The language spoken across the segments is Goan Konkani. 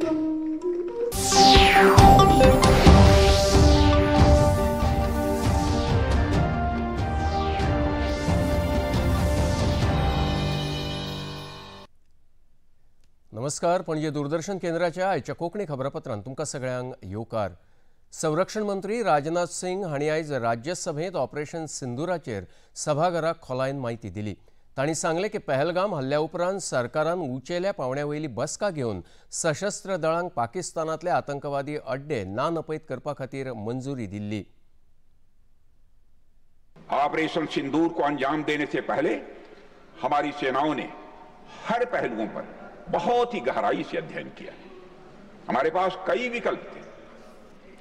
नमस्कार, पणजे दूरदर्शन केंद्राच्या आयच्या कोंकणी खबरापत्रांत तुमकां सगळ्यांक येवकार। संरक्षण मंत्री राजनाथ सिंग हांणी आयज राज्यसभेंत ऑपरेशन सिंदूराचेर सभाघराक खोलायेन म्हायती दिली। तांणी सांगलें की पहलगाम हल्ल्या उपरांत सरकारान उंचेल्या पावंड्या वयली बसका घेवन सशस्त्र दळांक पाकिस्तानांतले आतंकवादी अड्डे ना नपयत करपा खातीर मंजुरी दिल्ली। ऑपरेशन सिंदूर को अंजाम देने से पहले हमारी सेनाओं ने हर पहलुओं पर बहुत ही गहराई से अध्ययन किया। हमारे पास कई विकल्प थे,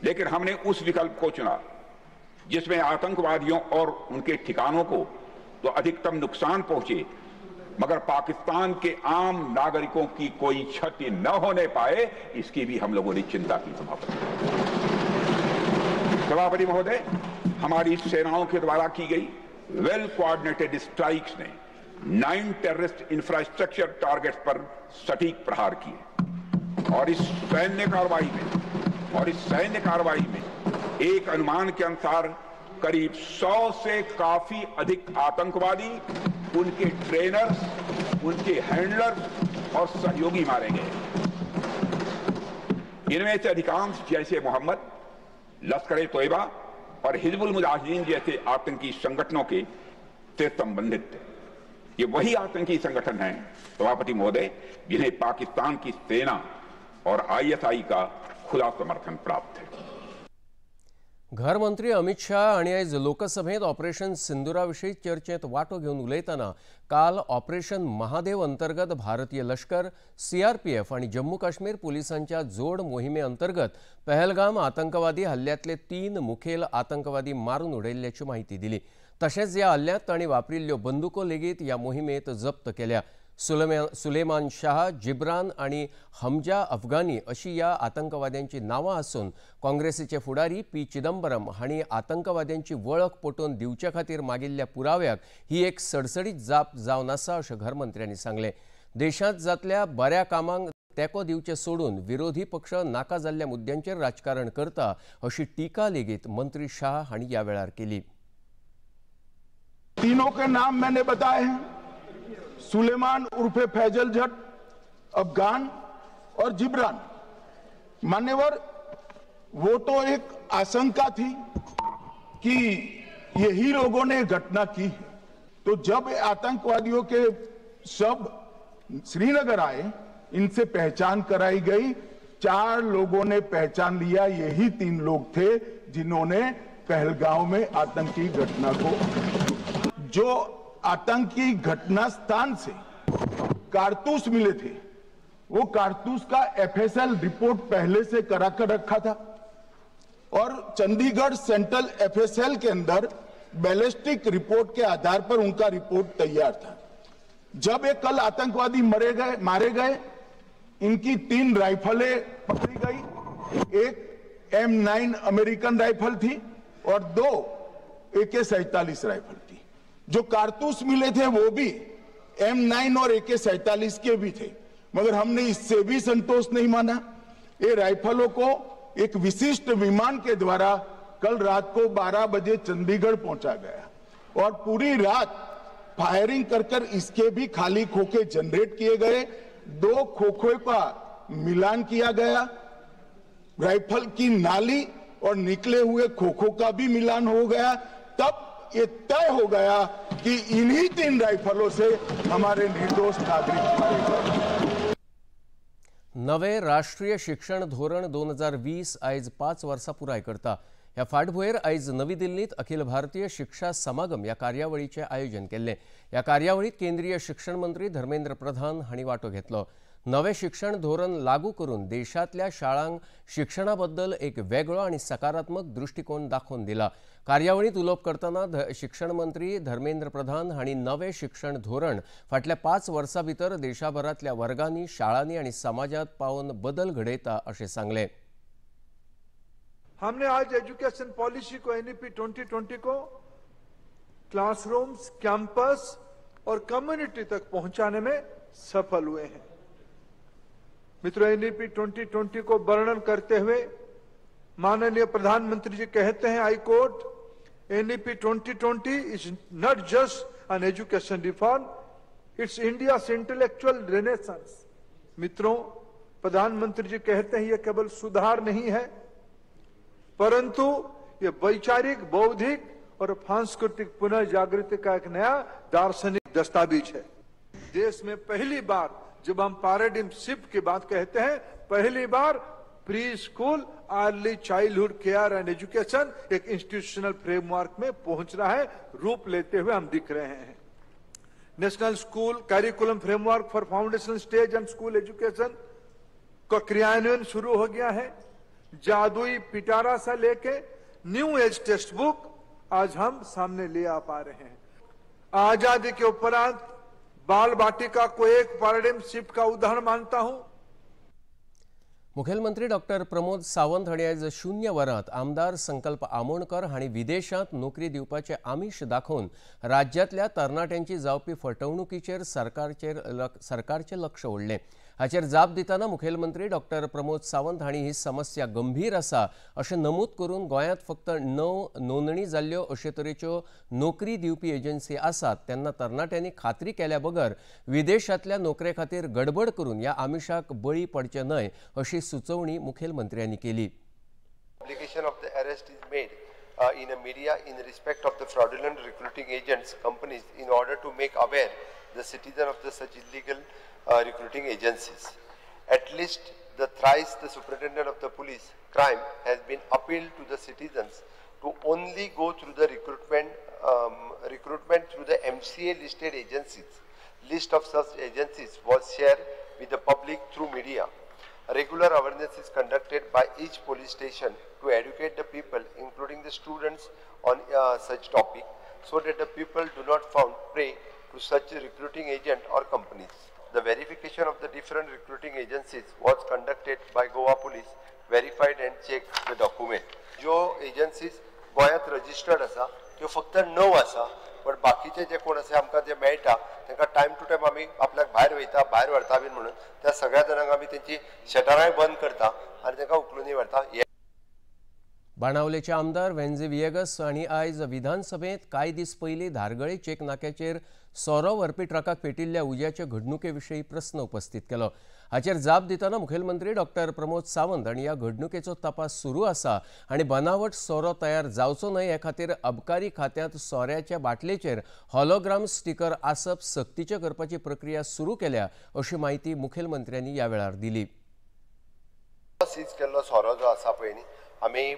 लेकिन हमने उस विकल्प को चुना जिसमें आतंकवादियों और उनके ठिकानों को तो अधिकतम नुकसान पहुंचे, मगर पाकिस्तान के आम नागरिकों की कोई क्षति न होने पाए, इसकी भी हम लोगों ने चिंता की। सभापति महोदय, हमारी सेनाओं के द्वारा की गई वेल कोऑर्डिनेटेड स्ट्राइक्स ने 9 टेररिस्ट इंफ्रास्ट्रक्चर टारगेट्स पर सटीक प्रहार किए और इस सैन्य कार्रवाई में एक अनुमान के अनुसार करीब 100 से काफी अधिक आतंकवादी, उनके ट्रेनर्स, उनके हैंडलर्स और सहयोगी मारे गए। इनमें से अधिकांश जैश ए मोहम्मद, लश्कर ए तोयबा और हिजबुल मुजाहिदीन जैसे आतंकी संगठनों के से संबंधित थे। ये वही आतंकी संगठन हैं सभापति महोदय, जिन्हें पाकिस्तान की सेना और आईएसआई का खुला समर्थन प्राप्त है। घर मंत्री अमित शाह हांणी आयज लोकसभेंत ऑपरेशन सिंदूरा विशीं चर्चेंत वांटो घेवन उलयतना काल ऑपरेशन महादेव अंतर्गत भारतीय लश्कर, सीआरपीएफ आनी जम्मू काश्मीर पुलिसांच्या जोड मोहिमे अंतर्गत पहलगाम आतंकवादी हल्ल्यांतले 3 मुखेल आतंकवादी मारून उडयल्ल्याची म्हायती दिली। तशेंच ह्या हल्ल्यांत तांणी वापरिल्ल्यो बंदुको लेगीत ह्या मोहिमेंत जप्त केल्या। सुलेमान शाह, जिब्रान आनी हमजा अफगानी अशी ह्या आतंकवाद्यांची नांवां आसून काँग्रेसीचे फुडारी पी चिदंबरम हांणी आतंकवाद्यांची वळख पटोवन दिवचे खातीर मागिल्ल्या पुराव्याक ही एक सडसडीत जाप जावन आसा अशें घरमंत्र्यांनी सांगलें। देशांत जातल्या बऱ्या कामांक तेंको दिवचे सोडून विरोधी पक्ष नाका जाल्ल्या मुद्द्यांचेर राजकारण करता अशी टिका लेगीत मंत्री शाह हांणी ह्या वेळार केली। तीनों के नाम मैंने बताए हैं, सुलेमान उर्फे फैजल जट, अफगान और जिब्रान। मान्यवर, वो तो एक आशंका थी कि यही लोगों ने घटना की, तो जब आतंकवादियों के शव श्रीनगर आए, इनसे पहचान कराई गई, 4 लोगों ने पहचान लिया, यही 3 लोग थे जिन्होंने पहलगांव में आतंकी घटना को, जो आतंकी घटना स्थान से कारतूस मिले थे, वो कारतूस का एफएसएल रिपोर्ट पहले से करा कर रखा था और चंडीगढ़ सेंट्रल एफएसएल के अंदर बैलिस्टिक रिपोर्ट के आधार पर उनका रिपोर्ट तैयार था। जब ये कल आतंकवादी मारे गए, इनकी 3 राइफलें पकड़ी गई, एक M9 American rifle थी और 2 AK-47 rifle थी। जो कारतूस मिले थे वो भी M9 और AK-47 के भी थे, मगर हमने इससे भी संतोष नहीं माना। ये राइफलों को एक विशिष्ट विमान के द्वारा कल रात को 12 बजे चंडीगढ़ पहुंचा गया और पूरी रात फायरिंग कर कर इसके भी खाली खोखे जनरेट किए गए। 2 खोखे का मिलान किया गया, राइफल की नाली और निकले हुए खोखों का भी मिलान हो गया। तब ये तय हो गया कि इन्हीं 3 राइफलों से हमारे निर्दोष नागरिक मारे गए। नवे राष्ट्रीय शिक्षण धोरण 2020 आयज 5 वर्सां पुराय करता। ह्या फाटभुंयेर आयज नवी दिल्लींत अखिल भारतीय शिक्षा समागम ह्या कार्यावळीचें आयोजन केल्लें। ह्या कार्यावळींत केंद्रीय शिक्षण मंत्री धर्मेंद्र प्रधान हांणी वांटो घेतलो। नवे शिक्षण धोरण लागू करून देशांतल्या शाळांक शिक्षणा बद्दल एक वेगळो आनी सकारात्मक दृश्टिकोन दाखोवन दिला। कार्यावळींत उलोवप करतना शिक्षण मंत्री धर्मेंद्र प्रधान हांणी नवे शिक्षण धोरण फाटल्या 5 वर्सां भितर देशभरांतल्या वर्गांनी, शाळांनी आनी समाजांत पावून बदल घडयता अशें सांगलें। हमने आज एजुकेशन पॉलिसी को एनईपी 2020 को क्लासरूम्स, कैंपस और कम्युनिटी तक पहुंचाने में सफल हुए हैं। मित्रों, एनईपी 2020 को वर्णन करते हुए माननीय प्रधानमंत्री जी कहते हैं, I quote, NEP 2020 is not just an education reform, it's India's intellectual renaissance. मित्रों, प्रधानमंत्री जी कहते हैं यह केवल सुधार नहीं है, परंतु यह वैचारिक, बौद्धिक और सांस्कृतिक पुनः जागृति का एक नया दार्शनिक दस्तावेज है। देश में पहली बार जब हम पैराडिम शिफ्ट की बात कहते हैं, पहली bar pre school, early childhood care and education एक इंस्टीट्यूशनल फ्रेमवर्क में पहुंच रहा है, रूप लेते हुए हम दिख रहे हैं। National school curriculum framework for foundation stage and school education का क्रियान्वयन शुरू हो गया है। जादुई पिटारा से लेके न्यू एज टेक्स्ट बुक आज हम सामने ले आ पा रहे हैं। आजादी के उपरांत बाल वाटिका को एक पैराडिम शिफ्ट का उदाहरण मानता हूं। मुखेलमंत्री डॉक्टर प्रमोद सावंत हांणी आयज शून्य वरांत आमदार संकल्प आमोणकर हांणी विदेशांत नोकरी दिवपाचे आमिश दाखोवन राज्यांतल्या तरणाट्यांची जावपी फटवणुकीचेर सरकारचें लक्ष ओडलें। हाचेर जाप दितना मुखेलमंत्री डॉक्टर प्रमोद सावंत हांणी ही समस्या गंभीर आसा अशें नमूद करून गोंयांत फक्त 9 नोंदणी जाल्ल्यो अशे तरेच्यो नोकरी दिवपी एजन्सी आसात, तेन्ना तरणाट्यांनी खात्री केल्या बगर विदेशांतल्या नोकरे खातीर गडबड करून ह्या आमिशाक बळी पडचे न्हय अशी सुचोवणी मुखेलमंत्र्यांनी केली। Publication of the arrest is made in a media in respect of the fraudulent recruiting agents companies in order to make aware the citizen of the such illegal recruiting agencies. At least the thrice the superintendent of the police crime has been appealed to the citizens to only go through the recruitment through the MCA listed agencies. List of such agencies was shared with the public through media. Regular awareness is conducted by each police station to educate the people, including the students, on such topic, so that the people do not found prey to such recruiting agent or companies. The verification of the different recruiting agencies was conducted by Goa Police, verified and checked the document. जो agencies गोंयांत registered आसा त्यो फक्त 9 आसा, पण बाकीचे जे कोण आसा आमकां जे मेळटा तांकां टायम टू टायम आमी आपल्याक भायर वयता, भायर व्हरता बीन म्हणून त्या सगळ्या जाणांक आमी तेंची शटरांय बंद करता आनी तांकां उखलूनय व्हरता। बाणावलेचे आमदार वेन्झी विएगस हांणी आयज विधानसभेंत कांय दीस पयलीं धारगळे चेक नाक्याचेर सोरो व्हरपी ट्रकाक पेटिल्ल्या उज्याचे घडणुके विशीं प्रस्न उपस्थित केलो। हाचेर जाप दितना मुखेलमंत्री डॉक्टर प्रमोद सावंत हांणी ह्या घडणुकेचो तपास सुरू आसा आनी बनावट सोरो तयार जावचो न्हय हे खातीर अबकारी खात्यांत सोऱ्याच्या बाटलेचेर हॉलोग्राम स्टिकर आसप सक्तीचें करपाची प्रक्रिया सुरू केल्या अशी म्हायती मुखेलमंत्र्यांनी ह्या वेळार दिली। सीज केल्लो सोरो जो आसा पळय न्ही, आमी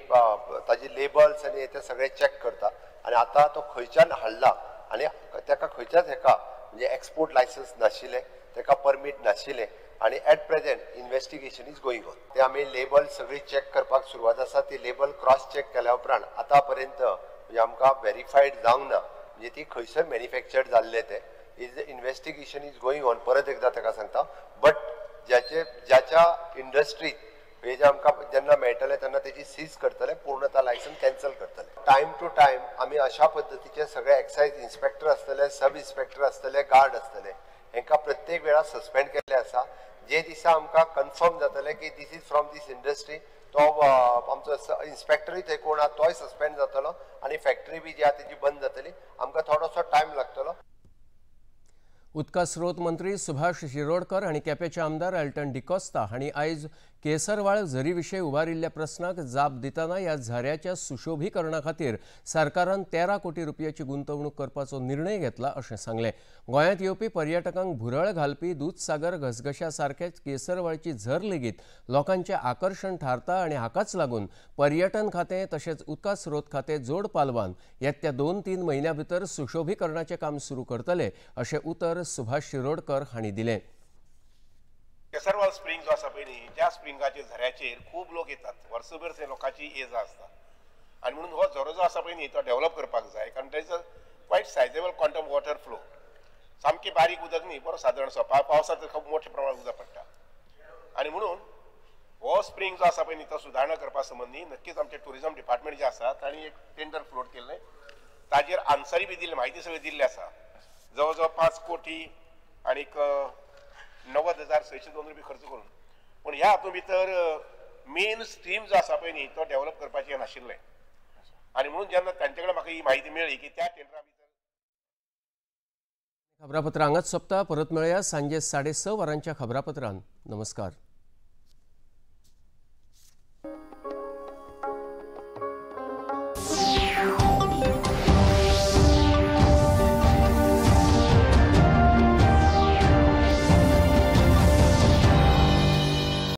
ताजे लेबल्स आनी ते सगळे चॅक करता आनी आतां तो खंयच्यान हाडला आनी ताका खंयच्याच हेका म्हणजे एक्सपोर्ट लायसन्स नाशिल्लें, ताका परमीट नाशिल्लें आनी at present investigation is going on. ते आमी लेबल सगळी चॅक करपाक सुरवात आसा। ती लेबल क्रॉस चॅक केल्या उपरांत आतां पर्यंत म्हणजे आमकां वेरीफायड जावंक ना म्हणजे ती खंयसर मॅन्युफॅक्चर्ड जाल्लें तें is investigation is going on. परत एकदां ताका सांगता, बट ज्याच्या इंडस्ट्रीत हे जे आमकां जेन्ना मेळटलें तेन्ना तेजी सीज करतले, पूर्णता लायसन्स कॅन्सल करतले। टायम टू टायम आमी अशा पद्दतीचे सगळे एक्सायज इन्स्पेक्टर आसतले, सब इन्स्पेक्टर आसतले, गार्ड आसतले, हेंकां प्रत्येक वेळा सस्पेंड केल्ले आसा। जे दिसा आमकां कन्फर्म जातलें की this is from this industry, तो आमचो इन्स्पेक्टरूय थंय कोण आहा तोय सस्पेंड जातलो आनी फॅक्टरी बी जी आहा तेजी बंद जातली। आमकां थोडोसो टायम लागतलो। उदका स्रोत मंत्री सुभाष शिरोडकर आनी केपेंचे आमदार एल्टन डिकोस्ता हांणी आयज केसरवाळ झरी विशीं उबारिल्ल्या प्रस्नाक जाप दितना ह्या झऱ्याच्या सुशोभीकरणा खातीर सरकारान 13 कोटी रुपयाची गुंतवणूक करपाचो निर्णय घेतला अशें सांगलें। गोंयांत येवपी पर्यटकांक भुरळ घालपी दूदसागर घसघशा सारकेच केसरवाळची झर लेगीत लोकांचें आकर्शण थारता आनी हाकाच लागून पर्यटन खातें तशेंच उदका स्रोत खातें जोड पालवान येत्या 2-3 म्हयन्यां भितर सुशोभीकरणाचें काम सुरू करतले अशें उतर सुभाष शिरोडकर हांणी दिलें। केसरवाल स्प्रिंग जो आसा पळय न्ही, त्या स्प्रिंगाचे झऱ्याचेर खूब लोक येतात, वर्सभर थंय लोकांची ये जा आसता आनी म्हणून हो झरो जो आसा पळय न्ही तो डेव्हलप करपाक जाय, कारण there is a quite sizeable quantum water flow. सामकी बारीक उदक न्ही, बरो सादारण सो पावसांत खूब मोठ्या प्रमाणात उदक पडटा आनी म्हणून हो स्प्रिंग जो आसा पळय न्ही तो सुदारणा करपा संबंदी नक्कीच आमचे टुरिजम डिपार्टमेंट जे आसा तांणी एक टेंडर फ्लोट केल्लें, ताजेर आन्सरी बी दिल्ली, म्हायती सगळी दिल्ली आसा। जवळ जवळ 5 कोटी आनीक 90,602 रुपये खर्च करून पूण ह्या हातूंत भितर मेन स्ट्रीम जो आसा पळय न्ही तो डेव्हलप करपाचें नाशिल्लें आनी म्हणून जेन्ना तांचे कडेन म्हाका ही म्हायती मेळ्ळी की त्या टेंडरा भितर. खबरापत्र हांगाच सोंपता. परत मेळया सांजे 6:30 वरांच्या खबरापत्रान. नमस्कार.